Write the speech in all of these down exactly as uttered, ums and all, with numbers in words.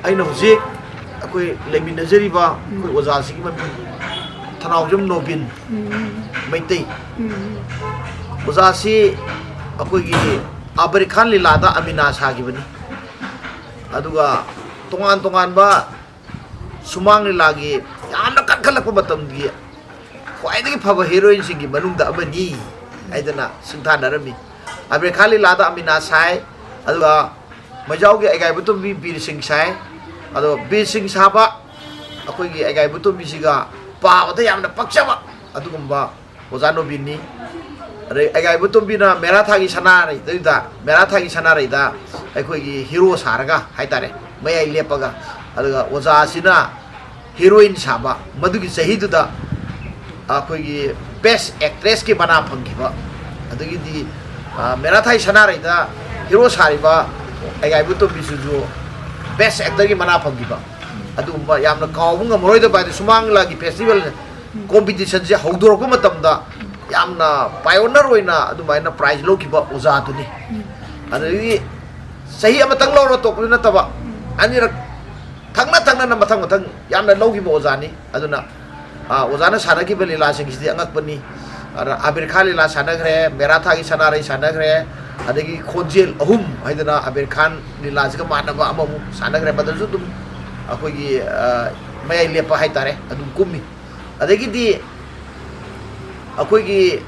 ꯑꯩꯅ ꯍꯧꯖꯤꯛ ꯑꯩꯈꯣꯏ ꯂꯩꯃꯤꯟꯅꯖꯔꯤꯕ ꯑꯩꯈꯣꯏ ꯑꯣꯖꯥꯁꯤꯒꯤ ꯃꯃꯤꯡ ꯊꯅꯥꯎꯖꯝ ꯅꯣꯕꯤꯟ, ꯎꯝ꯫ ꯃꯩꯇꯩ꯫ ꯎꯝ꯫ ꯑꯣꯖꯥꯁꯤ ꯑꯩꯈꯣꯏꯒꯤ ꯑꯕꯔꯤ ꯈꯥꯟ ꯂꯤꯂꯥꯗ ꯑꯃꯤꯅꯥ ꯁꯥꯈꯤꯕꯅꯤ꯫ ꯑꯗꯨꯒ ꯇꯣꯉꯥꯟ ꯇꯣꯉꯥꯟꯕ ꯁꯨꯃꯥꯡ ꯂꯤꯂꯥꯒꯤ ꯌꯥꯝꯅ ꯀꯟꯈꯠꯂꯛꯄ ꯃꯇꯝꯒꯤ ꯈ꯭ꯋꯥꯏꯗꯒꯤ ꯐꯕ ꯍꯦꯔꯣꯏꯟꯁꯤꯡꯒꯤ ꯃꯅꯨꯡꯗ ꯑꯃꯅꯤ ꯍꯥꯏꯗꯅ ꯁꯤꯡꯊꯥꯅꯔꯝꯃꯤ꯫ ꯑꯕꯔꯤ ꯈꯥꯟ ꯂꯤꯂꯥꯗ ꯑꯃꯤꯅꯥ ꯁꯥꯏ, ꯑꯗꯨꯒ ꯃꯩꯖꯥꯎꯒꯤ ꯑꯩꯒꯥꯏꯕ ꯇꯣꯝꯕꯤ ꯕꯤꯔ ꯁꯤꯡ ꯁꯥꯏ꯫ ꯑꯗꯣ ꯕꯤꯔ ꯁꯤꯡ ꯁꯥꯕ ꯑꯩꯈꯣꯏꯒꯤ ꯑꯩꯒꯥꯏꯕ ꯇꯣꯝꯕꯤꯁꯤꯒ ꯄꯥꯕꯗ ꯌꯥꯝꯅ ꯄꯛꯆꯕ ꯑꯗꯨꯒꯨꯝꯕ ꯑꯣꯖꯥ ꯅꯣꯕꯤꯟꯅꯤ꯫ ꯑꯗꯩ ꯑꯩꯒꯥꯏꯕ ꯇꯣꯝꯕꯤꯅ ꯃꯦꯔꯥꯊꯥꯒꯤ ꯁꯅꯥꯔꯩꯗꯨꯗ, ꯃꯦꯔꯥꯊꯥꯒꯤ ꯁꯅꯥꯔꯩꯗ ꯑꯩꯈꯣꯏꯒꯤ ꯍꯤꯔꯣ ꯁꯥꯔꯒ ꯍꯥꯏꯇꯥꯔꯦ, ꯃꯌꯥꯏ ꯂꯦꯞꯄꯒ, ꯑꯗꯨꯒ ꯑꯣꯖꯥꯁꯤꯅ ꯍꯤꯔꯣꯏꯟ ꯁꯥꯕ, ꯃꯗꯨꯒꯤ ꯆꯍꯤꯗꯨꯗ ꯑꯩꯈꯣꯏꯒꯤ ꯕꯦꯁ ꯑꯦꯛꯇ꯭ꯔꯦꯁꯀꯤ ꯃꯅꯥ ꯐꯪꯈꯤꯕ, ꯑꯗꯒꯤꯗꯤ, ꯑ, ꯃꯦꯔꯥꯊꯥꯏ ꯁꯅꯥꯔꯩꯗ ꯍꯤꯔꯣ ꯁꯥꯔꯤꯕ ꯑꯩꯒꯥꯏꯕꯨ ꯇꯣꯝꯕꯤꯁꯤꯁꯨ ꯕꯦꯁ ꯑꯦꯛꯇꯔꯒꯤ ꯃꯅꯥ ꯐꯪꯈꯤꯕ, ꯑꯗꯨꯒꯨꯝꯕ ꯌꯥꯝꯅ ꯀꯥꯎꯕ ꯉꯝꯃꯔꯣꯏꯗꯕ ꯍꯥꯏꯗꯤ ꯁꯨꯃꯥꯡ ꯂꯤꯂꯥꯒꯤ ꯐꯦꯁꯇꯤꯚꯦꯜ ꯀꯣꯝꯄꯤꯇꯤꯁꯟꯁꯦ ꯍꯧꯗꯣꯔꯛꯄ ꯃꯇꯝꯗ ꯌꯥꯝꯅ ꯄꯥꯏꯑꯣꯅꯔ ꯑꯣꯏꯅ ꯑꯗꯨꯃꯥꯏꯅ ꯄ꯭ꯔꯥꯏꯖ ꯂꯧꯈꯤꯕ ꯑꯣꯖꯥꯗꯨꯅꯤ꯫ ꯑꯗꯒꯤ ꯆꯍꯤ ꯑꯃꯇꯪ ꯂꯧꯔ ꯇꯣꯛꯄꯗꯨ ꯅꯠꯇꯕ ꯑꯅꯤꯔꯛ ꯊꯪꯅ ꯊꯪꯅꯅ ꯃꯊꯪ ꯃꯊꯪ ꯌꯥꯝꯅ ꯂꯧꯈꯤꯕ ꯑꯣꯖꯥꯅꯤ꯫ ꯑꯗꯨꯅ, ꯑ, ꯑꯣꯖꯥꯅ ꯁꯥꯟꯅꯈꯤꯕ ꯂꯤꯂꯥꯁꯤꯡꯁꯤꯗꯤ ꯑꯉꯛꯄꯅꯤ꯫ ꯑꯗ ꯑꯕꯤꯔ ꯈꯥꯟ ꯂꯤꯂꯥ ꯁꯥꯟꯅꯈ꯭ꯔꯦ, ꯃꯦꯔꯥꯊꯥꯒꯤ ꯁꯅꯥꯔꯩ ꯁꯥꯟꯅꯈ꯭ꯔꯦ, ꯑꯗꯒꯤ ꯈꯣꯟꯖꯦꯜ ꯑꯍꯨꯝ ꯍꯥꯏꯗꯅ ꯑꯕꯤꯔ ꯈꯥꯟ ꯂꯤꯂꯥꯁꯤꯒ ꯃꯥꯟꯅꯕ ꯑꯃꯃꯨꯛ ꯁꯥꯟꯅꯈ꯭ꯔꯦ꯫ ꯃꯗꯨꯁꯨ ꯑꯗꯨꯝ ꯑꯩꯈꯣꯏꯒꯤ, ꯑ, ꯃꯌꯥꯏ ꯂꯦꯞꯄ ꯍꯥꯏꯇꯥꯔꯦ, ꯑꯗꯨꯝ ꯀꯨꯝꯃꯤ꯫ ꯑꯗꯒꯤꯗꯤ ꯑꯩꯈꯣꯏꯒꯤ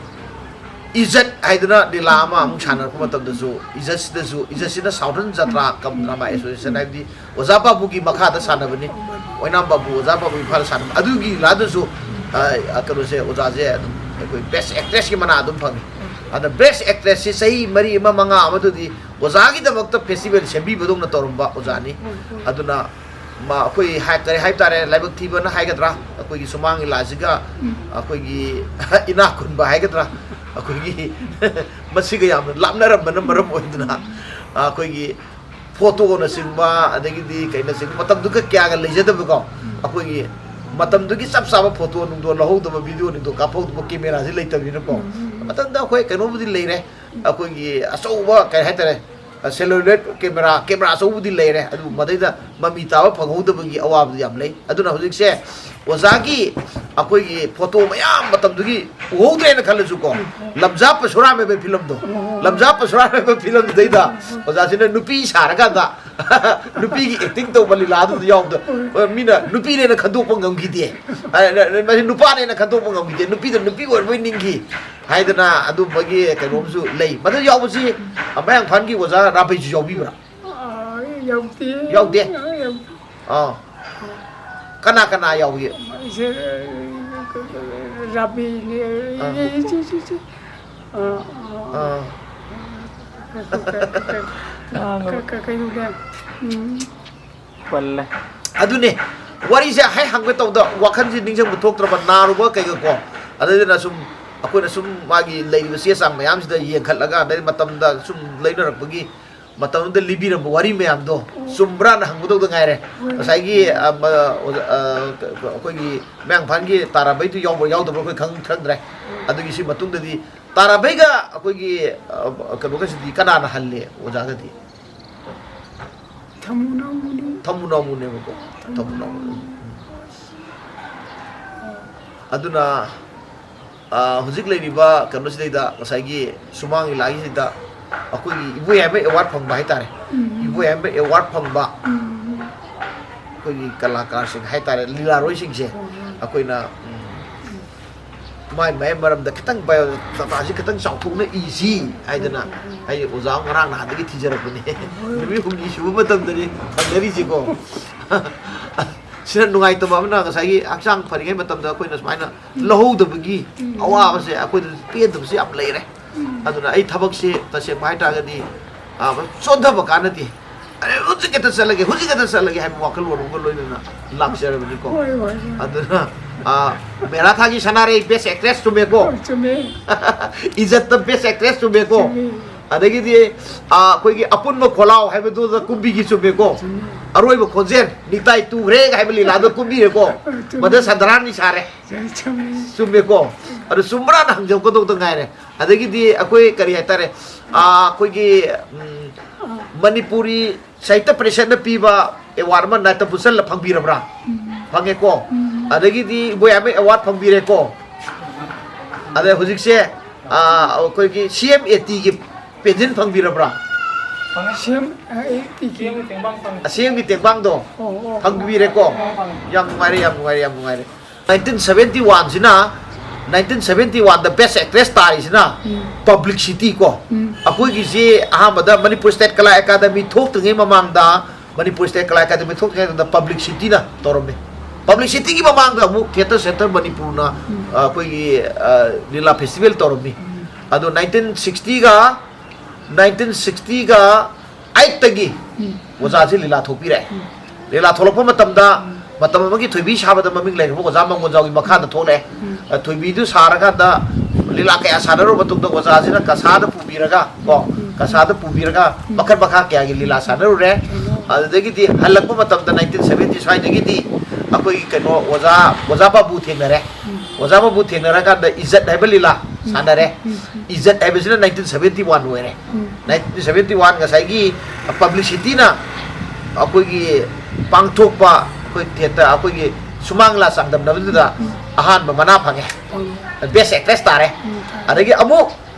ꯏꯖꯠ ꯍꯥꯏꯗꯅ ꯂꯤꯂꯥ ꯑꯃ ꯑꯃꯨꯛ ꯁꯥꯟꯅꯔꯛꯄ ꯃꯇꯝꯗꯁꯨ, ꯏꯖꯠꯁꯤꯗꯁꯨ, ꯏꯖꯠꯁꯤꯅ Southern Jatra cum Drama Association, ꯍꯥꯏꯕꯗꯤ ꯑꯣꯖꯥ ꯕꯥꯕꯨꯒꯤ ꯃꯈꯥꯗ ꯁꯥꯟꯅꯕꯅꯤ, ꯑꯣꯏꯅꯥꯝ ꯕꯥꯕꯨ, ꯑꯣꯖꯥ ꯕꯥꯕꯨ ꯏꯝꯐꯥꯜꯗ ꯁꯥꯟꯅꯕ, ꯑꯗꯨꯒꯤ ꯂꯤꯂꯥꯗꯨꯁꯨ, ꯑ, ꯀꯩꯅꯣꯁꯦ, ꯑꯣꯖꯥꯁꯦ ꯑꯗꯨꯝ ꯑꯩꯈꯣꯏ ꯕꯦꯁ ꯑꯦꯛꯇ꯭ꯔꯦꯁꯀꯤ ꯃꯅꯥ ꯑꯗꯨꯝ ꯐꯪꯉꯤ꯫ ꯑꯗ ꯕꯦꯁ ꯑꯦꯛꯇ꯭ꯔꯦꯁꯁꯤ ꯆꯍꯤ ꯃꯔꯤ ꯑꯃ, ꯃꯉꯥ ꯑꯃꯗꯨꯗꯤ ꯑꯣꯖꯥꯒꯤꯗꯃꯛꯇ ꯐꯦꯁꯇꯤꯚꯦꯜ ꯁꯦꯝꯕꯤꯕꯗꯧꯅ ꯇꯧꯔꯝꯕ ꯑꯣꯖꯥꯅꯤ꯫ ꯑꯗꯨꯅ ꯃꯥ ꯑꯩꯈꯣꯏ ꯍꯥꯏ-, ꯀꯔꯤ ꯍꯥꯏꯕ ꯇꯥꯔꯦ, ꯂꯥꯏꯕꯛ ꯊꯤꯕꯅ ꯍꯥꯏꯒꯗ꯭ꯔꯥ, ꯑꯩꯈꯣꯏꯒꯤ ꯁꯨꯃꯥꯡ ꯂꯤꯂꯥꯁꯤꯒ ꯑꯩꯈꯣꯏꯒꯤ ꯏꯅꯥꯛ ꯈꯨꯟꯕ ꯍꯥꯏꯒꯗ꯭ꯔꯥ, ꯑꯩꯈꯣꯏꯒꯤ ꯃꯁꯤꯒ ꯌꯥꯝꯅ ꯂꯥꯞꯅꯔꯝꯕꯅ ꯃꯔꯝ ꯑꯣꯏꯗꯨꯅ, ꯑꯩꯈꯣꯏꯒꯤ ꯐꯣꯇꯣꯅꯆꯤꯡꯕ, ꯑꯗꯒꯤꯗꯤ ꯀꯩꯅꯆꯤꯡꯕ, ꯃꯇꯝꯗꯨꯒ ꯀꯌꯥꯒ ꯂꯩꯖꯗꯕꯀꯣ, ꯑꯩꯈꯣꯏꯒꯤ ꯃꯇꯝꯗꯨꯒꯤ ꯆꯞ ꯆꯥꯕ ꯐꯣꯇꯣ ꯅꯨꯡꯗꯣ ꯂꯧꯍꯧꯗꯕ, ꯚꯤꯗꯤꯑꯣ ꯅꯨꯡꯗꯣ ꯀꯥꯞꯍꯧꯗꯕ, ꯀꯦꯃꯦꯔꯥꯁꯤ ꯂꯩꯇꯕꯅꯤꯅꯀꯣ꯫ ꯃꯇꯝꯗ ꯑꯩꯈꯣꯏ ꯀꯩꯅꯣꯕꯨꯗꯤ ꯂꯩꯔꯦ, ꯑꯩꯈꯣꯏꯒꯤ ꯑꯆꯧꯕ, ꯀꯩ ꯍꯥꯏꯇꯥꯔꯦ, ꯁꯦꯂꯨꯂꯣꯏꯗ ꯀꯦꯃꯦꯔꯥ, ꯀꯦꯃꯦꯔꯥ ꯑꯆꯧꯕꯗꯤ ꯂꯩꯔꯦ, ꯑꯗꯨꯕꯨ ꯃꯗꯩꯗ ꯃꯃꯤ ꯇꯥꯕ ꯐꯪꯍꯧꯗꯕꯒꯤ ꯑꯋꯥꯕꯗꯨ ꯌꯥꯝ ꯂꯩ꯫ ꯑꯗꯨꯅ ꯍꯧꯖꯤꯛꯁꯦ ꯑꯣꯖꯥꯒꯤ ꯑꯩꯈꯣꯏꯒꯤ ꯐꯣꯇꯣ ꯃꯌꯥꯝ ꯃꯇꯝꯗꯨꯒꯤ ꯎꯍꯧꯗ꯭ꯔꯦꯅ ꯈꯜꯂꯁꯨꯀꯣ, ꯂꯝꯖꯥ ꯄꯁꯨꯔꯥꯝ ꯍꯥꯏꯕ ꯐꯤꯂꯝꯗꯣ, ꯂꯝꯖꯥ ꯄꯁꯨꯔꯥꯝ ꯍꯥꯏꯕ ꯐꯤꯂꯝꯗꯨꯗꯩꯗ ꯑꯣꯖꯥꯁꯤꯅ ꯅꯨꯄꯤ ꯁꯥꯔꯀꯥꯟꯗ ꯅꯨꯄꯤꯒꯤ ꯑꯦꯛꯇꯤꯡ ꯇꯧꯕ ꯂꯤꯂꯥꯗꯨꯗ ꯌꯥꯎꯕꯗꯣ, ꯃꯤꯅ ꯅꯨꯄꯤꯅꯦꯅ ꯈꯟꯗꯣꯛꯄ ꯉꯝꯈꯤꯗꯦ꯫ ꯃꯁꯤ ꯅꯨꯄꯥꯅꯦꯅ ꯈꯟꯗꯣꯛꯄ ꯉꯝꯈꯤꯗꯦ, ꯅꯨꯄꯤꯗ ꯅꯨꯄꯤ ꯑꯣꯏꯔꯕꯣꯏ ꯅꯤꯡꯈꯤ ꯍꯥꯏꯗꯅ ꯑꯗꯨꯝꯕꯒꯤ ꯀꯩꯅꯣꯝꯁꯨ ꯂꯩ꯫ ꯃꯗꯨ ꯌꯥꯎꯕꯁꯤ ꯃꯌꯥꯡꯐꯥꯟꯒꯤ ꯑꯣꯖꯥ ꯔꯥꯕꯩꯁꯨ ꯌꯥꯎꯕꯤꯕ꯭ꯔꯥ? ꯑꯥ, ꯌꯥꯎꯗꯦ꯫ ꯌꯥꯎꯗꯦ? ꯑꯥ, ꯌꯥꯎꯗꯦ꯫ ꯑꯥ꯫ ꯀꯅꯥ ꯀꯅꯥ ꯌꯥꯎꯏ? ꯑꯩꯁꯦ, ꯔꯥꯕꯤꯅꯦ, ꯑꯥ꯫ ꯏꯆꯦ, ꯏꯆꯦ, ꯏꯆꯦ꯫ ꯑꯥ, ꯑꯥ, ꯑꯥ꯫ ꯑꯥ꯫ ꯀ-, ꯀ-, ꯀ-, ꯀ-, ꯀ-, ꯀ-, ꯀꯩꯅꯣꯅꯦ꯫ ꯎꯝ꯫ ꯄꯜꯂꯦ꯫ ꯑꯗꯨꯅꯦ, ꯋꯥꯔꯤꯁꯦ ꯍꯦꯛ ꯍꯪꯒꯦ ꯇꯧꯕꯗ ꯋꯥꯈꯜꯁꯦ ꯅꯤꯡꯁꯤꯡꯕ ꯊꯣꯛꯇ꯭ꯔꯕ, ꯅꯥꯔꯨꯕ ꯀꯩꯒꯀꯣ꯫ ꯑꯗꯨꯗꯨꯅ ꯁꯨꯝ ꯑꯩꯈꯣꯏꯅ ꯁꯨꯝ ꯃꯥꯒꯤ ꯂꯩꯔꯤꯕ ꯆꯦ ꯆꯥꯡ ꯃꯌꯥꯝꯁꯤꯗ ꯌꯦꯡꯈꯠꯂꯒ, ꯑꯗꯩ ꯃꯇꯝꯗ ꯁꯨꯝ ꯂꯩꯅꯔꯛꯄꯒꯤ ꯃꯇꯝꯗꯨꯗ ꯂꯤꯕꯤꯔꯝꯕ ꯋꯥꯔꯤ ꯃꯌꯥꯝꯗꯣ ꯆꯨꯝꯕ꯭ꯔꯥꯅ ꯍꯪꯒꯗꯧꯗ ꯉꯥꯏꯔꯦ꯫ ꯉꯁꯥꯏꯒꯤ, ꯑ, ꯃ-, ꯑꯣꯖꯥ, ꯑ, ꯀ-, ꯀ-, ꯑꯩꯈꯣꯏꯒꯤ ꯃꯌꯥꯡꯐꯥꯟꯒꯤ ꯇꯥꯔꯥꯕꯩꯗꯨ ꯌꯥꯎꯕ꯭ꯔꯥ ꯌꯥꯎꯗꯕ꯭ꯔꯥ ꯑꯩꯈꯣꯏ ꯈꯪ-, ꯈꯪꯗ꯭ꯔꯦ꯫ ꯑꯗꯨꯒꯤ ꯁꯤ ꯃꯇꯨꯡꯗꯗꯤ ꯇꯥꯔꯥꯕꯩꯒ ꯑꯩꯈꯣꯏꯒꯤ, ꯑ, ꯀꯩꯅꯣꯒꯁꯤꯗꯤ ꯀꯅꯥꯅ ꯍꯜꯂꯦ ꯑꯣꯖꯥꯒꯗꯤ? ꯊꯝꯃꯨ ꯅꯥꯎꯃꯨꯅꯤ꯫ ꯊꯝꯃꯨ ꯅꯥꯎꯃꯨꯅꯦꯕꯀꯣ꯫ ꯊꯝꯃꯨ ꯊꯝꯃꯨ ꯅꯥꯎꯃꯨꯅꯦ꯫ ꯅꯥꯎꯃꯨꯅꯤ꯫ ꯑꯗꯨꯅ, ꯑ, ꯍꯧꯖꯤꯛ ꯂꯩꯔꯤꯕ ꯀꯩꯅꯣꯁꯤꯗꯩꯗ, ꯉꯁꯥꯏꯒꯤ ꯁꯨꯃꯥꯡ ꯂꯤꯂꯥꯒꯤꯁꯤꯗ ꯑꯩꯈꯣꯏꯒꯤ ꯏꯕꯣꯌꯥꯏꯃ ꯑꯦꯋꯥꯔꯗ ꯐꯪꯕ ꯍꯥꯏꯇꯥꯔꯦ꯫ ꯎꯝ꯫ ꯏꯕꯣꯌꯥꯏꯃ ꯑꯦꯋꯥꯔꯗ ꯐꯪꯕ ꯎꯝ꯫ ꯑꯩꯈꯣꯏꯒꯤ ꯀꯂꯥꯀꯥꯔꯁꯤꯡ ꯍꯥꯏꯇꯥꯔꯦ, ꯂꯤꯂꯥꯔꯣꯏꯁꯤꯡꯁꯦ ꯍꯣꯏ, ꯍꯣꯏ꯫ ꯑꯩꯈꯣꯏꯅ, ꯎꯝ, ꯃꯥꯏ ꯃꯥꯏ ꯃꯔꯝꯗ ꯈꯤꯇꯪ ꯕꯥꯏꯑꯣꯗꯥꯇꯥꯁꯤ ꯈꯤꯇꯪ ꯆꯥꯎꯊꯣꯛꯅ ꯏꯁꯤ ꯍꯥꯏꯗꯅ ꯎꯝ, ꯎꯝ꯫ ꯑꯩ ꯑꯣꯖꯥ ꯉꯔꯥꯡ ꯅꯍꯥꯟꯗꯒꯤ ꯊꯤꯖꯔꯛꯄꯅꯦ꯫ ꯍꯣꯏ꯫ ꯅꯨꯃꯤꯠ ꯍꯨꯝꯅꯤ ꯁꯨꯕ ꯃꯇꯝꯗꯅꯤ ꯐꯪꯅꯔꯤꯁꯤꯀꯣ꯫ ꯁꯤꯅ ꯅꯨꯡꯉꯥꯏꯇꯕ ꯑꯃꯅ, ꯉꯁꯥꯏꯒꯤ ꯍꯛꯆꯥꯡ ꯐꯔꯤꯉꯩ ꯃꯇꯝꯗ ꯑꯩꯈꯣꯏꯅ ꯁꯨꯃꯥꯏꯅ ꯎꯝ꯫ ꯂꯧꯍꯧꯗꯕꯒꯤ ꯎꯝ꯫ ꯑꯋꯥꯕꯁꯦ, ꯑꯩꯈꯣꯏꯗ ꯄꯦꯟꯗꯕꯁꯦ ꯌꯥꯝ ꯂꯩꯔꯦ꯫ ꯎꯝ꯫ ꯑꯗꯨꯅ ꯑꯩ ꯊꯕꯛꯁꯦ ꯇꯁꯦꯡꯕ ꯍꯥꯏꯇꯥꯔꯒꯗꯤ, ꯑ, ꯆꯣꯟꯊꯕ ꯀꯥꯟꯅꯗꯦ꯫ ꯑꯔꯦ, ꯍꯧꯖꯤꯛ ꯍꯦꯛꯇ ꯆꯠꯂꯒꯦ, ꯍꯧꯖꯤꯛ ꯍꯦꯛꯇ ꯆꯠꯂꯒꯦ ꯍꯥꯏꯕ ꯋꯥꯈꯜꯂꯣꯟ ꯑꯃꯒ ꯂꯣꯏꯅꯅ ꯂꯥꯛꯆꯔꯕꯅꯤꯀꯣ꯫ ꯍꯣꯏ, ꯍꯣꯏ, ꯍꯣꯏ꯫ ꯑꯗꯨꯅ, ꯑ, ꯃꯦꯔꯥ ꯊꯥꯒꯤ ꯁꯅꯥꯔꯩ best actress ꯆꯨꯝꯃꯦꯀꯣ? ꯍꯣꯏ, ꯆꯨꯝꯃꯦ꯫ ꯏꯖꯠꯇ best actress ꯆꯨꯝꯃꯦꯀꯣ? ꯆꯨꯝꯃꯦ꯫ ꯑꯗꯒꯤꯗꯤ, ꯑ, ꯑꯩꯈꯣꯏꯒꯤ ꯑꯄꯨꯟꯕ ꯈꯣꯜꯂꯥꯎ ꯍꯥꯏꯕꯗꯨꯗ ꯀꯨꯝꯕꯤꯒꯤ ꯆꯨꯝꯃꯦꯀꯣ? ꯆꯨꯝꯃꯦ꯫ ꯑꯔꯣꯏꯕ ꯈꯣꯟꯖꯦꯜ, ꯅꯤꯇꯥꯏ ꯇꯨꯈ꯭ꯔꯦ ꯍꯥꯏꯕ ꯂꯤꯂꯥꯗ ꯀꯨꯝꯕꯤꯔꯦꯀꯣ? ꯑ, ꯆꯨꯝꯃꯦ꯫ ꯃꯗ ꯁꯟꯗ꯭ꯔꯥꯅꯤ ꯁꯥꯔꯦ꯫ ꯆꯨꯝꯃꯦ꯫ ꯆꯨꯝꯃꯦꯀꯣ? ꯑꯗꯨ ꯆꯨꯝꯕ꯭ꯔꯥꯅ ꯍꯪꯖꯧꯀꯗꯧꯗ ꯉꯥꯏꯔꯦ꯫ ꯑꯗꯒꯤꯗꯤ ꯑꯩꯈꯣꯏ ꯀꯔꯤ ꯍꯥꯏꯇꯥꯔꯦ, ꯑ, ꯑꯩꯈꯣꯏꯒꯤ, ꯎꯝ, ꯃꯅꯤꯄꯨꯔꯤ ꯁꯥꯍꯤꯇ꯭ꯌ ꯄꯔꯤꯁꯠꯅ ꯄꯤꯕ ꯑꯦꯋꯥꯔꯗ ꯑꯃ ꯅꯥꯇ ꯄꯨꯁꯜꯂ ꯐꯪꯕꯤꯔꯕ꯭ꯔꯥ? ꯐꯪꯉꯦꯀꯣ꯫ ꯑꯗꯒꯤꯗꯤ ꯏꯕꯣꯌꯥꯏꯃ ꯑꯦꯋꯥꯔꯗ ꯐꯪꯕꯤꯔꯦꯀꯣ꯫ ꯑꯗ ꯍꯧꯖꯤꯛꯁꯦ, ꯑ, ꯑꯩꯈꯣꯏꯒꯤ ꯁꯤ ꯑꯦꯝ ꯑꯦ ꯇꯤꯒꯤ ꯄꯦꯟꯁꯤꯟ ꯐꯪꯕꯤꯔꯕ꯭ꯔꯥ? ꯁꯤ ꯑꯦꯝ ꯑꯦ ꯇꯤꯒꯤ꯫ ꯑꯁꯦꯡꯒꯤ ꯇꯦꯡꯕꯥꯡꯗꯣ ꯑꯣ, ꯑꯣ꯫ ꯐꯪꯕꯤꯔꯦꯀꯣ꯫ ꯌꯥꯝ ꯅꯨꯡꯉꯥꯏꯔꯦ, ꯌꯥꯝ ꯅꯨꯡꯉꯥꯏꯔꯦ, ꯌꯥꯝ ꯅꯨꯡꯉꯥꯏꯔꯦ꯫ ꯅꯥꯏꯟꯇꯤꯟ ꯁꯚꯦꯟꯇꯤ ꯋꯥꯟꯁꯤꯅ, ꯅꯥꯏꯟꯇꯤꯟ ꯁꯚꯦꯟꯇꯤ ꯋꯥꯟꯗ ꯕꯦꯁ ꯑꯦꯛꯇ꯭ꯔꯦꯁ ꯇꯥꯔꯤꯁꯤꯅ ꯎꯝ꯫ ꯄꯕ꯭ꯂꯤꯁꯤꯇꯤ ꯀꯣ꯫ ꯎꯝ꯫ ꯑꯩꯈꯣꯏꯒꯤꯁꯤ ꯑꯍꯥꯟꯕꯗ ꯃꯅꯤꯄꯨꯔ ꯁ꯭ꯇꯦꯠ ꯀꯂꯥ ꯑꯦꯀꯥꯗꯃꯤ ꯊꯣꯛꯇ꯭ꯔꯤꯉꯩ ꯃꯃꯥꯡꯗ, ꯃꯅꯤꯄꯨꯔ ꯁ꯭ꯇꯦꯠ ꯀꯂꯥ ꯑꯦꯀꯥꯗꯃꯤ ꯊꯣꯛꯇ꯭ꯔꯤꯉꯩ ꯃꯇꯝꯗ ꯄꯕ꯭ꯂꯤꯁꯤꯇꯤꯅ ꯇꯧꯔꯝꯃꯤ꯫ ꯄꯕ꯭ꯂꯤꯁꯤꯇꯤꯒꯤ ꯃꯃꯥꯡꯗ ꯑꯃꯨꯛ ꯊꯤꯌꯦꯇꯔ ꯁꯦꯟꯇꯔ ꯃꯅꯤꯄꯨꯔꯅ, ꯎꯝ꯫ ꯑ, ꯑꯩꯈꯣꯏꯒꯤ, ꯑ, ꯂꯤꯂꯥ ꯐꯦꯁꯇꯤꯚꯦꯜ ꯇꯧꯔꯝꯃꯤ꯫ ꯎꯝ꯫ ꯑꯗꯣ ꯅꯥꯏꯟꯇꯤꯟ ꯁꯤꯛꯁꯇꯤꯒ, ꯅꯥꯏꯟꯇꯤꯟ ꯁꯤꯛꯁꯇꯤꯒ ꯑꯩꯠꯇꯒꯤ ꯎꯝ꯫ ꯑꯣꯖꯥꯁꯤ ꯂꯤꯂꯥ ꯊꯣꯛꯄꯤꯔꯛꯑꯦ꯫ ꯎꯝ꯫ ꯂꯤꯂꯥ ꯊꯣꯛꯂꯛꯄ ꯃꯇꯝꯗ, ꯎꯝ꯫ ꯃꯇꯝ ꯑꯃꯒꯤ ꯊꯣꯏꯕꯤ ꯁꯥꯕꯗ ꯃꯃꯤꯡ ꯂꯩꯈ꯭ꯔꯕ ꯑꯣꯖꯥ ꯃꯪꯒꯣꯜꯖꯥꯎꯒꯤ ꯃꯈꯥꯗ ꯊꯣꯛꯂꯛꯑꯦ꯫ ꯎꯝ꯫ ꯑ, ꯊꯣꯏꯕꯤꯗꯨ ꯁꯥꯔꯀꯥꯟꯗ ꯂꯤꯂꯥ ꯀꯌꯥ ꯁꯥꯟꯅꯔꯨꯕ ꯃꯇꯨꯡꯗ ꯑꯣꯖꯥꯁꯤꯅ ꯀꯁꯥꯗ ꯄꯨꯕꯤꯔꯒ, ꯀꯣ, ꯎꯝ꯫ ꯀꯁꯥꯗ ꯄꯨꯕꯤꯔꯒ ꯎꯝ꯫ ꯃꯈꯜ ꯃꯈꯥ ꯀꯌꯥꯒꯤ ꯂꯤꯂꯥ ꯁꯥꯟꯅꯔꯨꯔꯦ꯫ ꯁꯥꯟꯅꯔꯨꯔꯦ꯫ ꯑꯗꯨꯗꯒꯤꯗꯤ ꯍꯜꯂꯛꯄ ꯃꯇꯝꯗ ꯅꯥꯏꯟꯇꯤꯟ ꯁꯚꯦꯟꯇꯤ ꯁ꯭ꯋꯥꯏꯗꯒꯤꯗꯤ ꯑꯩꯈꯣꯏꯒꯤ ꯀꯩꯅꯣ ꯑꯣꯖꯥ, ꯑꯣꯖꯥ ꯕꯥꯕꯨ ꯊꯦꯡꯅꯔꯦ꯫ ꯎꯝ꯫ ꯑꯣꯖꯥ ꯕꯥꯕꯨ ꯊꯦꯡꯅꯔꯀꯥꯟꯗ ꯏꯖꯠ ꯍꯥꯏꯕ ꯂꯤꯂꯥ ꯎꯝ꯫ ꯁꯥꯟꯅꯔꯦ꯫ ꯎꯝ꯫ ꯎꯝ꯫ ꯏꯖꯠ ꯍꯥꯏꯕꯁꯤꯅ ꯅꯥꯏꯟꯇꯤꯟ ꯁꯚꯦꯟꯇꯤ ꯋꯥꯟ ꯑꯣꯏꯔꯦ꯫ ꯎꯝ꯫ ꯅꯥꯏꯟꯇꯤꯟ ꯁꯚꯦꯟꯇꯤ ꯋꯥꯟ ꯉꯁꯥꯏꯒꯤ ꯄꯕ꯭ꯂꯤꯁꯤꯇꯤꯅ ꯑꯩꯈꯣꯏꯒꯤ ꯄꯥꯡꯊꯣꯛꯄ ꯑꯩꯈꯣꯏ ꯊꯤꯌꯦꯇꯔ ꯑꯩꯈꯣꯏꯒꯤ ꯁꯨꯃꯥꯡ ꯂꯤꯂꯥ ꯆꯥꯡꯗꯝꯅꯕꯗꯨꯗ ꯎꯝ꯫ ꯑꯍꯥꯟꯕ ꯃꯅꯥ ꯐꯪꯉꯦ꯫ ꯐꯪꯉꯦ꯫ ꯕꯦꯁ ꯑꯦꯛꯇ꯭ꯔꯦꯁ ꯇꯥꯔꯦ꯫ ꯎꯝ, ꯇꯥꯔꯦ꯫ ꯑꯗꯒꯤ ꯑꯃꯨꯛ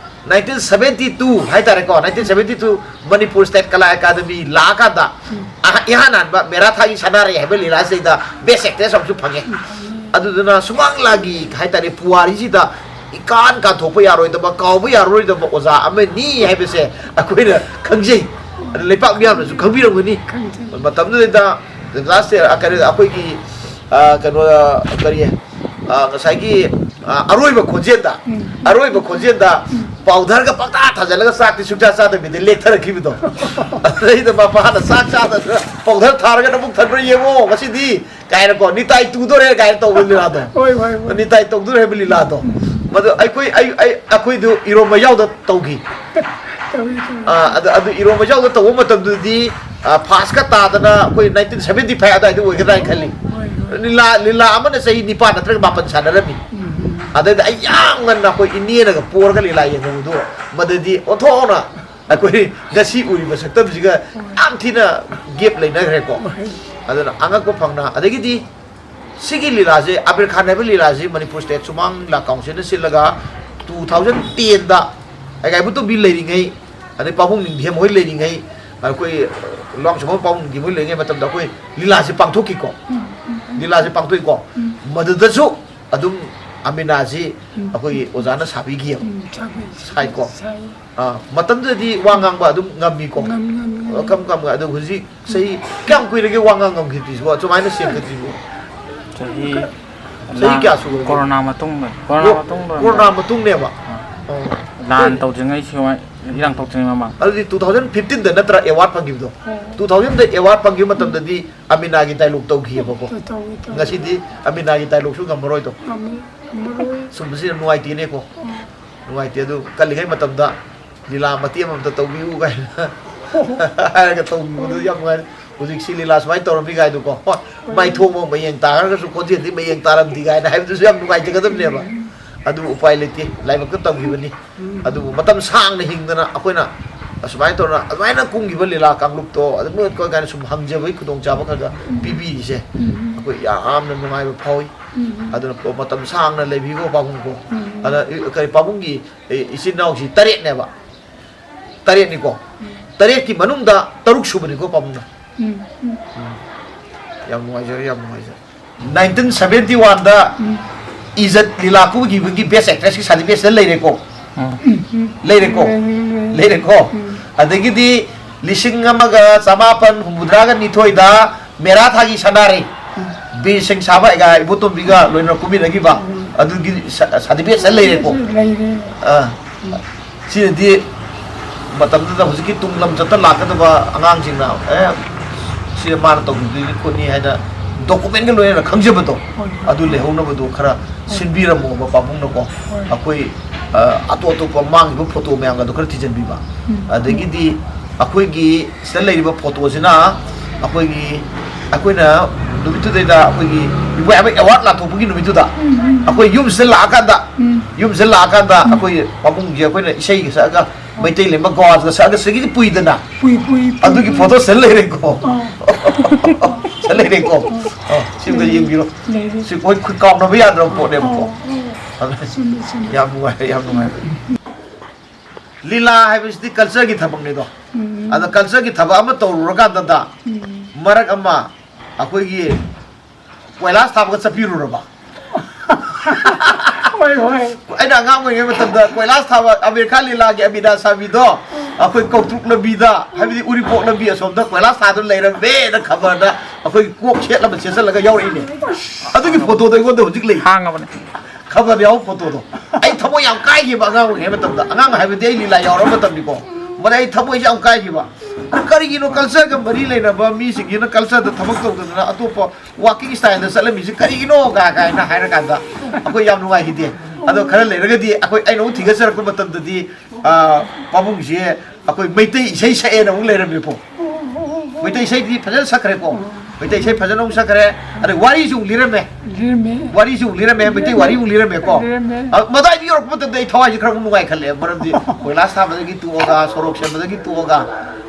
ꯅꯥꯏꯟꯇꯤꯟ ꯁꯚꯦꯟꯇꯤ ꯇꯨ ꯍꯥꯏꯇꯥꯔꯦꯀꯣ, nineteen seventy two Manipur state ꯀꯂꯥ ꯑꯦꯀꯥꯗꯃꯤ ꯂꯥꯛꯑꯀꯥꯟꯗ ꯎꯝ꯫ ꯑꯍ-, ꯏꯍꯥꯟ ꯍꯥꯟꯕ ꯃꯦꯔꯥ ꯊꯥꯒꯤ ꯁꯅꯥꯔꯩ ꯍꯥꯏꯕ ꯂꯤꯂꯥꯁꯤꯗꯩꯗ ꯕꯦꯁ ꯑꯦꯛꯇ꯭ꯔꯦꯁ ꯑꯃꯁꯨ ꯐꯪꯉꯦ꯫ ꯎꯝ, ꯐꯪꯉꯦ꯫ ꯑꯗꯨꯗꯨꯅ ꯁꯨꯃꯥꯡ ꯂꯤꯂꯥꯒꯤ ꯍꯥꯏꯇꯥꯔꯦ ꯄꯨꯋꯥꯔꯤꯁꯤꯗ ꯏꯀꯥꯟ ꯀꯥꯟꯊꯣꯛꯄ ꯌꯥꯔꯣꯏꯗꯕ, ꯀꯥꯎꯕ ꯌꯥꯔꯔꯣꯏꯗꯕ ꯑꯣꯖꯥ ꯑꯃꯅꯤ ꯍꯥꯏꯕꯁꯦ ꯑꯩꯈꯣꯏꯅ ꯈꯪꯖꯩ꯫ ꯑꯗ ꯂꯩꯄꯥꯛ ꯃꯤꯌꯥꯝꯅꯁꯨ ꯈꯪꯕꯤꯔꯝꯒꯅꯤ꯫ ꯈꯪꯖꯩ꯫ ꯃꯇꯝꯗꯨꯗꯩꯗ ꯂꯥꯁ ꯏꯌꯥꯔ, ꯀꯩꯅꯣ, ꯑꯩꯈꯣꯏꯒꯤ, ꯑ, ꯀꯩꯅꯣ, ꯑ, ꯀꯔꯤ, ꯑ, ꯉꯁꯥꯏꯒꯤ, ꯑ, ꯑꯔꯣꯏꯕ ꯈꯣꯟꯖꯦꯜꯗ, ꯎꯝ꯫ ꯑꯔꯣꯏꯕ ꯈꯣꯟꯖꯦꯜꯗ ꯎꯝ꯫ ꯄꯥꯎꯗꯔꯒ ꯄꯪꯊꯥ ꯊꯥꯖꯤꯜꯂꯒ ꯆꯥꯛꯇꯤ ꯁꯨꯡꯆꯥ ꯆꯥꯗꯕꯤꯗ ꯂꯦꯛꯊꯔꯛꯈꯤꯕꯗꯣ꯫ ꯑꯗꯩꯗ ꯃꯄꯥꯅ ꯆꯥꯛ ꯆꯥꯗꯅ ꯄꯥꯎꯗꯔ ꯊꯥꯔꯒ ꯅꯕꯨꯛ ꯊꯟꯕ꯭ꯔꯥ ꯌꯦꯡꯉꯣ ꯉꯁꯤꯗꯤ ꯀꯥꯏꯅꯀꯣ, ꯅꯤꯇꯥꯏ ꯇꯨꯗꯣꯔꯦ ꯀꯥꯏꯅ ꯇꯧꯕ ꯂꯤꯂꯥꯗꯣ꯫ ꯍꯣꯏ, ꯍꯣꯏ, ꯍꯣꯏ꯫ ꯅꯤꯇꯥꯏ ꯇꯧꯗꯣꯔꯦ ꯍꯥꯏꯕ ꯂꯤꯂꯥꯗꯣ꯫ ꯎꯝ꯫ ꯃꯗꯨ ꯑꯩꯈꯣꯏ, ꯑꯩ, ꯑꯩ, ꯑꯩꯈꯣꯏꯗꯨ ꯏꯔꯣꯝꯕ ꯌꯥꯎꯗ ꯇꯧꯈꯤ꯫ ꯇꯧꯏ, ꯇꯧꯏ꯫ ꯑꯥ, ꯑꯗꯨ, ꯑꯗꯨ ꯏꯔꯣꯝꯕ ꯌꯥꯎꯗ ꯇꯧꯕ ꯃꯇꯝꯗꯨꯗꯤ, ꯑꯥ, ꯐꯥꯁꯀ ꯇꯥꯗꯅ ꯑꯩꯈꯣꯏ ꯅꯥꯏꯟꯇꯤꯟ ꯁꯚꯦꯟꯇꯤ ꯐꯥꯏꯚ ꯑꯗꯨꯋꯥꯏꯗ ꯑꯣꯏꯒꯗ꯭ꯔꯥ ꯍꯥꯏꯅ ꯈꯜꯂꯤ꯫ ꯍꯣꯏ, ꯍꯣꯏ꯫ ꯂꯤꯂꯥ, ꯂꯤꯂꯥ ꯑꯃꯅ ꯆꯍꯤ ꯅꯤꯄꯥꯟ ꯅꯠꯇ꯭ꯔꯒ ꯃꯥꯄꯟ ꯁꯥꯟꯅꯔꯝꯃꯤ꯫ ꯎꯝ, ꯎꯝ꯫ ꯑꯗꯩꯗ ꯑꯩ ꯌꯥꯝ ꯉꯟꯅ ꯑꯩꯈꯣꯏ ꯏꯅꯦꯅꯒ ꯄꯣꯔꯒ ꯂꯤꯂꯥ ꯌꯦꯡꯍꯧꯕꯗꯣ, ꯃꯗꯨꯗꯤ ꯑꯣꯟꯊꯣꯛꯅ ꯑꯩꯈꯣꯏ ꯉꯁꯤ ꯎꯔꯤꯕ ꯁꯛꯇꯝꯁꯤꯒ ꯌꯥꯝ ꯊꯤꯅ ꯒꯦꯞ ꯂꯩꯅꯈ꯭ꯔꯦꯀꯣ꯫ ꯑꯗꯨꯅ ꯑꯉꯛꯄ ꯐꯪꯅ, ꯑꯗꯒꯤꯗꯤ ꯁꯤꯒꯤ ꯂꯤꯂꯥꯁꯦ, ꯑꯕꯤꯔ ꯈꯥꯟ ꯍꯥꯏꯕ ꯂꯤꯂꯥꯁꯤ ꯃꯅꯤꯄꯨꯔ ꯁ꯭ꯇꯦꯠ ꯁꯨꯃꯥꯡ ꯂꯤꯂꯥ ꯀꯥꯎꯟꯁꯤꯜꯅ ꯁꯤꯜꯂꯒ two thousand ten ꯗ ꯑꯩꯒꯥꯏꯕꯨ ꯇꯣꯝꯕꯤ ꯂꯩꯔꯤꯉꯩ, ꯑꯗꯩ ꯄꯥꯕꯨꯡ ꯅꯤꯡꯊꯦꯝ ꯍꯣꯏ ꯂꯩꯔꯤꯉꯩ, ꯑꯩꯈꯣꯏ ꯂꯨꯋꯥꯡꯁꯥꯡꯕꯝ ꯄꯥꯕꯨꯡ ꯅꯤꯡꯊꯦꯝ ꯍꯣꯏ ꯂꯩꯔꯤꯉꯩ ꯃꯇꯝꯗ ꯑꯩꯈꯣꯏ ꯂꯤꯂꯥꯁꯦ ꯄꯥꯡꯊꯣꯛꯈꯤꯀꯣ꯫ ꯂꯤꯂꯥꯁꯦ ꯄꯥꯡꯊꯣꯛꯏꯀꯣ꯫ ꯃꯗꯨꯗꯁꯨ ꯑꯗꯨꯝ ꯑꯃꯤꯅꯥꯁꯤ ꯑꯩꯈꯣꯏꯒꯤ ꯑꯣꯖꯥꯅ ꯁꯥꯕꯤꯈꯤꯑꯕ꯫ ꯎꯝ, ꯁꯥꯕꯤ-, ꯁꯥꯏꯀꯣ꯫ ꯁꯥꯏ꯫ ꯑꯥ, ꯃꯇꯝꯗꯨꯗꯗꯤ ꯋꯥ ꯉꯥꯡꯕ ꯑꯗꯨꯝ ꯉꯝꯃꯤꯀꯣ꯫ ꯉꯝ-, ꯉꯝ-, ꯉꯝ-, ꯑ, ꯀꯝ-, ꯀꯝ-, ꯑꯗꯨ ꯍꯧꯖꯤꯛ ꯆꯍꯤ ꯀꯌꯥꯝ ꯀꯨꯏꯔꯒꯦ ꯋꯥ ꯉꯥꯡ ꯉꯝꯈꯤꯗ꯭ꯔꯤꯁꯤꯕꯣ? ꯁꯨꯃꯥꯏꯅ ꯁꯦꯝꯒꯠꯇ꯭ꯔꯤꯁꯤꯕꯣ? ꯆꯍꯤ ꯆꯍꯤ ꯂꯥꯟ, ꯀꯌꯥ ꯁꯨꯔꯒꯦ? ꯀꯣꯔꯣꯅꯥ ꯃꯇꯨꯡꯗ, ꯀꯣꯔꯣꯅꯥ ꯀꯣ-, ꯃꯇꯨꯡꯗ ꯀꯣꯔꯣꯅꯥ ꯃꯇꯨꯡꯅꯦꯕ? ꯑꯥ꯫ ꯑꯣ꯫ ꯂꯥꯟ ꯍꯣꯏ꯫ ꯇꯧꯗ꯭ꯔꯤꯉꯩ ꯁꯤ ꯋꯥ-, ꯏꯔꯥꯡ ꯊꯣꯛꯇ꯭ꯔꯤꯉꯩ ꯃꯃꯥꯡ꯫ ꯑꯗꯨꯗꯤ two thousand fifteen ꯗ ꯅꯠꯇ꯭ꯔꯥ ꯑꯦꯋꯥꯔꯗ ꯐꯪꯈꯤꯕꯗꯣ? ꯑꯣ꯫ Two thousand ꯗ ꯑꯦꯋꯥꯔꯗ ꯐꯪꯈꯤꯕ ꯃꯇꯝꯗꯗꯤ ꯑꯃꯤꯅꯥꯒꯤ ꯗꯥꯏꯂꯣꯛ ꯇꯧꯈꯤꯑꯕꯀꯣ꯫ ꯇꯧ-, ꯇꯧꯏ, ꯇꯧꯏ꯫ ꯉꯁꯤꯗꯤ ꯑꯃꯤꯅꯥꯒꯤ ꯗꯥꯏꯂꯣꯛꯁꯨ ꯉꯝꯃꯔꯣꯏꯗꯣ꯫ ꯉꯝꯃ-, ꯉꯝꯃꯔꯣꯏ꯫ ꯁꯨꯝꯕꯁꯤꯅ ꯅꯨꯡꯉꯥꯏꯇꯦꯅꯦꯀꯣ꯫ ꯑꯣ꯫ ꯅꯨꯡꯉꯥꯏꯇꯦ꯫ ꯑꯗꯨ ꯀꯜꯂꯤꯉꯩ ꯃꯇꯝꯗ ꯂꯤꯂꯥ ꯃꯇꯦꯛ ꯑꯃꯃꯝꯇ ꯇꯧꯕꯤꯌꯨ ꯀꯥꯏꯅ ꯍꯥꯏꯔꯒ ꯇꯧꯕꯤꯕꯗꯨ ꯌꯥꯝ ꯅꯨꯡꯉꯥꯏ꯫ ꯍꯧꯖꯤꯛꯁꯤ ꯂꯤꯂꯥ ꯁꯨꯃꯥꯏꯅ ꯇꯧꯔꯝꯃꯤ ꯀꯥꯏꯗꯨꯀꯣ, ꯍꯣꯏ, ꯃꯥꯏꯊꯣꯡꯕ ꯃꯌꯦꯡ ꯇꯥꯔꯒꯁꯨ ꯈꯣꯟꯖꯦꯜꯗꯤ ꯃꯌꯦꯡ ꯇꯥꯔꯝꯗꯦ ꯀꯥꯏꯅ ꯍꯥꯏꯕꯗꯨꯁꯨ ꯌꯥꯝ ꯅꯨꯡꯉꯥꯏꯖꯒꯗꯕꯅꯦꯕ꯫ ꯎꯝ꯫ ꯑꯗꯨꯕꯨ ꯎꯄꯥꯏ ꯂꯩꯇꯦ, ꯂꯥꯏꯕꯛꯇ ꯇꯝꯈꯤꯕꯅꯤ꯫ ꯎꯝ꯫ ꯑꯗꯨꯕꯨ ꯃꯇꯝ ꯁꯥꯡꯅ ꯍꯤꯡꯗꯅ ꯑꯩꯈꯣꯏꯅ ꯑꯁꯨꯃꯥꯏꯅ ꯇꯧꯔ ꯑꯗꯨꯃꯥꯏꯅ ꯀꯨꯝꯈꯤꯕ ꯂꯤꯂꯥ ꯀꯥꯡꯂꯨꯞꯇꯣ ꯑꯗꯨꯝ ꯑꯩꯈꯣꯏ ꯀꯥꯏꯅ ꯁꯨꯝ ꯍꯪꯖꯕꯒꯤ ꯈꯨꯗꯣꯡꯆꯥꯕ ꯈꯔ ꯈꯔ ꯎꯝ꯫ ꯄꯤꯕꯤꯔꯤꯁꯦ ꯎꯝ꯫ ꯑꯩꯈꯣꯏ ꯌꯥꯝꯅ ꯅꯨꯡꯉꯥꯏꯕ ꯐꯥꯎꯏ꯫ ꯎꯝ꯫ ꯑꯗꯨꯅ ꯃꯇꯝ ꯁꯥꯡꯅ ꯂꯩꯕꯤꯈꯣ ꯄꯥꯕꯨꯡꯀꯣ꯫ ꯎꯝ꯫ ꯑꯗ ꯀꯔꯤ ꯄꯥꯕꯨꯡꯒꯤ ꯏ-, ꯏꯆꯤꯟ ꯏꯅꯥꯎꯁꯤ ꯇꯔꯦꯠꯅꯦꯕ꯫ ꯇꯔꯦꯠꯅꯤꯀꯣ꯫ ꯎꯝ꯫ ꯇꯔꯦꯠꯀꯤ ꯃꯅꯨꯡꯗ ꯇꯔꯨꯛ ꯁꯨꯕꯅꯤꯀꯣ ꯄꯥꯕꯨꯡꯅ꯫ ꯎꯝ, ꯎꯝ꯫ ꯎꯝ꯫ ꯌꯥꯝ ꯅꯨꯡꯉꯥꯏꯖꯔꯦ, ꯌꯥꯝ ꯅꯨꯡꯉꯥꯏꯖꯔꯦ꯫ Nineteen seventy one ꯗ ꯎꯝ꯫ ꯏꯖꯠ ꯂꯤꯂꯥ ꯀꯨꯝꯈꯤꯕꯒꯤ best actress ꯀꯤ certificate ꯁꯤꯗ ꯂꯩꯔꯦꯀꯣ꯫ ꯎꯝ꯫ ꯎꯝ, ꯎꯝ꯫ ꯂꯩꯔꯦꯀꯣ꯫ ꯂꯩ, ꯂꯩ, ꯂꯩ꯫ ꯂꯩꯔꯦꯀꯣ꯫ ꯎꯝ꯫ ꯑꯗꯒꯤꯗꯤ ꯂꯤꯁꯤꯡ ꯑꯃꯒ ꯆꯃꯥꯄꯟ ꯍꯨꯝꯐꯨꯇꯔꯥꯒ ꯅꯤꯊꯣꯏꯗ ꯃꯦꯔꯥ ꯊꯥꯒꯤ ꯁꯅꯥꯔꯩ꯫ ꯎꯝ꯫ ꯕꯤꯔ ꯁꯤꯡ ꯁꯥꯕ ꯑꯩꯒ ꯏꯕꯣꯇꯣꯝꯕꯤꯒ ꯂꯣꯏꯅꯅ ꯀꯨꯝꯃꯤꯟꯅꯒꯤꯕ꯫ ꯎꯝ꯫ ꯑꯗꯨꯒꯤ ꯁ-, certificate ꯁꯤꯗ ꯂꯩꯔꯦꯀꯣ꯫ ꯂꯩꯔꯦ꯫ ꯑꯥ꯫ ꯎꯝ꯫ ꯁꯤꯅꯗꯤ ꯃꯇꯝꯗꯨꯗ ꯍꯧꯖꯤꯛꯀꯤ ꯇꯨꯡ ꯂꯝꯆꯠꯇ ꯂꯥꯛꯀꯗꯕ ꯑꯉꯥꯡꯁꯤꯡꯅ, "ꯑꯦ, ꯁꯤ ꯃꯥꯅ ꯇꯧꯕꯤꯗꯣꯏꯅꯤ ꯈꯣꯠꯅꯤ" ꯍꯥꯏꯅ document ꯀ ꯂꯣꯏꯅꯅ ꯈꯪꯖꯕꯗꯣ, ꯍꯣꯏ, ꯍꯣꯏ꯫ ꯑꯗꯨ ꯂꯩꯍꯧꯅꯕꯗꯣ ꯈꯔ ꯍꯣꯏ꯫ ꯁꯤꯟꯕꯤꯔꯝꯃꯣꯕ ꯄꯥꯕꯨꯡꯅꯀꯣ꯫ ꯍꯣꯏ꯫ ꯑꯩꯈꯣꯏ, ꯑ, ꯑꯇꯣꯞ ꯑꯇꯣꯞꯄ ꯃꯥꯡꯈꯤꯕ photo ꯃꯌꯥꯝꯒꯗꯣ ꯈꯔ ꯊꯤꯖꯤꯟꯕꯤꯕ꯫ ꯎꯝ꯫ ꯑꯗꯒꯤꯗꯤ ꯑꯩꯈꯣꯏꯒꯤ ꯁꯤꯗ ꯂꯩꯔꯤꯕ photo ꯁꯤꯅ ꯑꯩꯈꯣꯏꯒꯤ, ꯑꯩꯈꯣꯏꯅ ꯅꯨꯃꯤꯠꯇꯨꯗꯩꯗ ꯑꯩꯈꯣꯏꯒꯤ ꯏꯕꯣꯌꯥꯏꯃ award ꯂꯥꯟꯊꯣꯛꯄꯒꯤ ꯅꯨꯃꯤꯠꯇꯨꯗ ꯎꯝ, ꯎꯝ꯫ ꯑꯩꯈꯣꯏ ꯌꯨꯝꯁꯤꯗ ꯂꯥꯛꯑꯀꯥꯟꯗ, ꯎꯝ꯫ ꯌꯨꯝꯁꯤꯗ ꯂꯥꯛꯑꯀꯥꯟꯗ ꯎꯝ꯫ ꯑꯩꯈꯣꯏ ꯄꯥꯕꯨꯡꯁꯦ ꯑꯩꯈꯣꯏꯅ ꯏꯁꯩꯒ ꯁꯛꯑꯒ ꯃꯩꯇꯩ ꯂꯩꯃ ꯒꯣꯋꯥꯁꯀ ꯁꯛꯑꯒ ꯁꯤꯒꯤꯗꯤ ꯄꯨꯏꯗꯅ꯫ ꯄꯨꯏ ꯄꯨꯏ ꯄꯨꯏ, ꯑꯗꯨꯒꯤ ꯄꯨꯏ꯫ ꯐꯣꯇꯣ ꯁꯤꯗ ꯂꯩꯔꯦꯀꯣ꯫ ꯑꯥ꯫ ꯁꯤꯗ ꯂꯩꯔꯦꯀꯣ꯫ ꯑꯥ, ꯂꯩꯔꯦ꯫ ꯁꯤ ꯑꯩꯈꯣꯏ ꯈꯨꯠ ꯀꯥꯎꯅꯕ ꯌꯥꯗ꯭ꯔꯕ ꯄꯣꯠꯅꯦꯕꯀꯣ꯫ ꯑꯥ, ꯑꯥ꯫ ꯑꯗꯨ ꯆꯨꯝꯃꯦ, ꯆꯨꯝꯃꯦ꯫ ꯌꯥꯝ ꯅꯨꯡꯉꯥꯏ, ꯌꯥꯝ ꯅꯨꯡꯉꯥꯏ꯫ ꯂꯤꯂꯥ ꯍꯥꯏꯕꯁꯤꯗꯤ ꯀꯜꯆꯔꯒꯤ ꯊꯕꯛꯅꯤꯗꯣ꯫ ꯎꯝ꯫ ꯑꯗ ꯀꯜꯆꯔꯒꯤ ꯊꯕꯛ ꯑꯃ ꯇꯧꯔꯨꯔꯀꯥꯟꯗꯗ ꯎꯝ꯫ ꯃꯔꯛ ꯑꯃ ꯑꯩꯈꯣꯏꯒꯤ ꯀꯣꯏꯂꯥꯁ ꯊꯥꯕꯒ ꯆꯠꯄꯤꯔꯨꯔꯕ꯫ ꯍꯣꯏ, ꯍꯣꯏ꯫ ꯑꯩꯅ ꯑꯉꯥꯡ ꯑꯣꯏꯔꯤꯉꯩ ꯃꯇꯝꯗ ꯀꯣꯏꯂꯥꯁ ꯊꯥꯕ ꯑꯃꯤꯔ ꯈꯥꯟ ꯂꯤꯂꯥꯒꯤ ꯑꯕꯤꯅꯥ ꯁꯥꯃꯤꯗꯣ ꯑꯩꯈꯣꯏ ꯀꯧꯇ꯭ꯔꯨꯛ ꯂꯝꯕꯤꯗ, ꯍꯥꯏꯕꯗꯤ ꯎꯔꯤꯄꯣꯛ ꯂꯝꯕꯤ ꯑꯁꯣꯝꯗ ꯀꯣꯏꯂꯥꯁ ꯊꯥꯗꯨꯅ ꯂꯩꯔꯝꯃꯦꯅ ꯈꯕꯔꯗ ꯑꯩꯈꯣꯏ ꯀꯣꯛ ꯁꯦꯠꯂꯕ ꯁꯦꯠꯆꯜꯂꯒ ꯌꯥꯎꯔꯛꯏꯅꯦ꯫ ꯑꯗꯨꯒꯤ ꯐꯣꯇꯣꯗꯣ ꯑꯩꯉꯣꯟꯗ ꯍꯧꯖꯤꯛ ꯂꯩ꯫ ꯍꯥꯡꯉꯕꯅꯦ꯫ ꯈꯕꯔꯗ ꯌꯥꯎꯕ ꯐꯣꯇꯣꯗꯣ꯫ ꯑꯩ ꯊꯃꯣꯏ ꯌꯥꯝ ꯀꯥꯏꯈꯤꯕ ꯑꯉꯥꯡ ꯑꯣꯏꯔꯤꯉꯩ ꯃꯇꯝꯗ꯫ ꯑꯉꯥꯡ ꯍꯥꯏꯕꯗꯤ ꯑꯩ ꯂꯤꯂꯥ ꯌꯥꯎꯔꯕ ꯃꯇꯝꯅꯤꯀꯣ꯫ ꯃꯗ ꯑꯩ ꯊꯃꯣꯏꯁꯦ ꯌꯥꯝ ꯀꯥꯏꯈꯤꯕ꯫ ꯑꯗꯨ ꯀꯔꯤꯒꯤꯅꯣ ꯀꯜꯆꯔꯒ ꯃꯔꯤ ꯂꯩꯅꯕ ꯃꯤꯁꯤꯡꯁꯤꯅ ꯀꯜꯆꯔꯗ ꯊꯕꯛ ꯇꯧꯗꯗꯅ ꯑꯇꯣꯞꯄ ꯋꯥꯀꯤꯡ ꯁ꯭ꯇꯥꯏꯜꯗ ꯆꯠꯂꯝꯃꯤꯁꯦ ꯀꯔꯤꯒꯤꯅꯣ ꯀꯥ ꯀꯥꯏꯅ ꯍꯥꯏꯔꯀꯥꯟꯗ ꯑꯩꯈꯣꯏ ꯌꯥꯝ ꯅꯨꯡꯉꯥꯏꯈꯤꯗꯦ꯫ ꯑꯗꯣ ꯈꯔ ꯂꯩꯔꯒꯗꯤ ꯑꯩꯈꯣꯏ, ꯑꯩꯅ ꯑꯃꯨꯛ ꯊꯤꯒꯠꯆꯔꯛꯄ ꯃꯇꯝꯗꯗꯤ, ꯑ, ꯄꯥꯕꯨꯡꯁꯦ ꯑꯩꯈꯣꯏ ꯃꯩꯇꯩ ꯏꯁꯩ ꯁꯛꯑꯦꯅ ꯑꯃꯨꯛ ꯂꯩꯔꯝꯃꯦꯀꯣ꯫ ꯃꯩꯇꯩ ꯏꯁꯩꯗꯤ ꯐꯖꯅ ꯁꯛꯈ꯭ꯔꯦꯀꯣ꯫ ꯃꯩꯇꯩ ꯏꯁꯩ ꯐꯖꯅ ꯑꯃꯨꯛ ꯁꯛꯈ꯭ꯔꯦ꯫ ꯑꯗꯩ ꯋꯥꯔꯤꯁꯨ ꯑꯃꯨꯛ ꯂꯤꯔꯝꯃꯦ꯫ ꯂꯤꯔꯝꯃꯦ꯫ ꯋꯥꯔꯤꯁꯨ ꯑꯃꯨꯛ ꯂꯤꯔꯝꯃꯦ꯫ ꯃꯩꯇꯩ ꯋꯥꯔꯤ ꯑꯃꯨꯛ ꯂꯤꯔꯝꯃꯦꯀꯣ꯫ ꯂꯤꯔꯝꯃꯦ꯫ ꯑ, ꯃꯗꯥꯏꯗ ꯌꯧꯔꯛꯄ ꯃꯇꯝꯗ ꯑꯩ ꯊꯋꯥꯏꯁꯦ ꯈꯔ ꯑꯃꯨꯛ ꯅꯨꯡꯉꯥꯏꯈꯠꯂꯛꯑꯦ꯫ ꯃꯔꯝꯗꯤ ꯀꯣꯏꯂꯥꯁ ꯊꯥꯕꯗꯒꯤ ꯇꯣꯛꯑꯒ, ꯁꯣꯔꯣꯛ ꯁꯦꯝꯕꯗꯒꯤ ꯇꯣꯛꯑꯒ,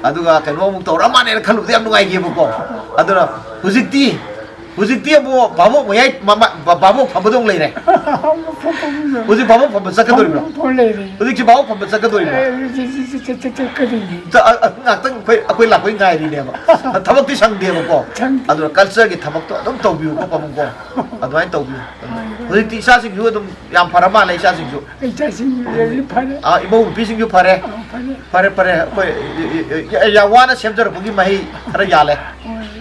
ꯑꯗꯨꯒ ꯀꯩꯅꯣ ꯑꯃꯨꯛ ꯇꯧꯔ ꯃꯥꯜꯂꯦꯅ ꯈꯜꯂꯨꯕꯗ ꯌꯥꯝ ꯅꯨꯡꯉꯥꯏꯈꯤꯑꯕꯀꯣ꯫ ꯑꯗꯨꯅ ꯍꯧꯖꯤꯛꯇꯤ, ꯍꯧꯖꯤꯛꯇꯤ ꯑꯃꯨꯛ ꯚꯥꯕꯣꯛ ꯃꯌꯥꯏ ꯃꯃ-, ꯚꯥꯕꯣꯛ ꯐꯝꯕꯗ ꯑꯃꯨꯛ ꯂꯩꯔꯦ꯫ ꯍꯧꯖꯤꯛ ꯚꯥꯕꯣꯛ ꯐꯝꯕ ꯆꯠꯀꯗꯧꯔꯤꯕ꯭ꯔꯣ? ꯐꯝ ꯂꯩꯔꯦ꯫ ꯍꯧꯖꯤꯛꯁꯤ ꯚꯥꯕꯣꯛ ꯐꯝꯕ ꯆꯠꯀꯗꯧꯔꯤꯕ꯭ꯔꯣ? ꯑꯦ, ꯆꯠ-, ꯆꯠ-, ꯆꯠ-, ꯆꯠ-, ꯆꯠꯀꯗꯣꯏꯅꯤ꯫ ꯆ-, ꯑ, ꯑ, ꯉꯥꯛꯇꯪ ꯑꯩꯈꯣꯏ, ꯑꯩꯈꯣꯏ ꯂꯥꯛꯄꯩ ꯉꯥꯏꯔꯤꯅꯦꯕ꯫ ꯊꯕꯛꯇꯤ ꯁꯪꯗꯦꯕꯀꯣ꯫ ꯁꯪꯗꯦ꯫ ꯑꯗꯨꯅ ꯀꯜꯆꯔꯒꯤ ꯊꯕꯛꯇꯣ ꯑꯗꯨꯝ ꯇꯧꯕꯤꯌꯨꯀꯣ, ꯄꯥꯕꯨꯡꯀꯣ꯫ ꯑꯗꯨꯃꯥꯏꯅ ꯇꯧꯕꯤꯌꯨ꯫ ꯍꯣꯏ, ꯍꯣꯏ꯫ ꯍꯧꯖꯤꯛꯇꯤ ꯏꯆꯥꯁꯤꯡꯁꯨ ꯑꯗꯨꯝ ꯌꯥꯝ ꯐꯔ ꯃꯥꯜꯂꯦ, ꯏꯆꯥꯁꯤꯡꯁꯨ꯫ ꯏꯆꯥꯁꯤꯡ ꯂꯩꯔꯗꯤ ꯐꯔꯦ꯫ ꯑ, ꯏꯃꯧ ꯅꯨꯄꯤꯁꯤꯡꯁꯨ ꯐꯔꯦ꯫ ꯑ, ꯐꯔꯦ꯫ ꯐꯔꯦ, ꯐꯔꯦ꯫ ꯑꯩꯈꯣꯏ ꯌꯥꯝ ꯋꯥꯅ ꯁꯦꯝꯖꯔꯛꯄꯒꯤ ꯃꯍꯩ ꯈꯔ ꯌꯥꯜꯂꯦ꯫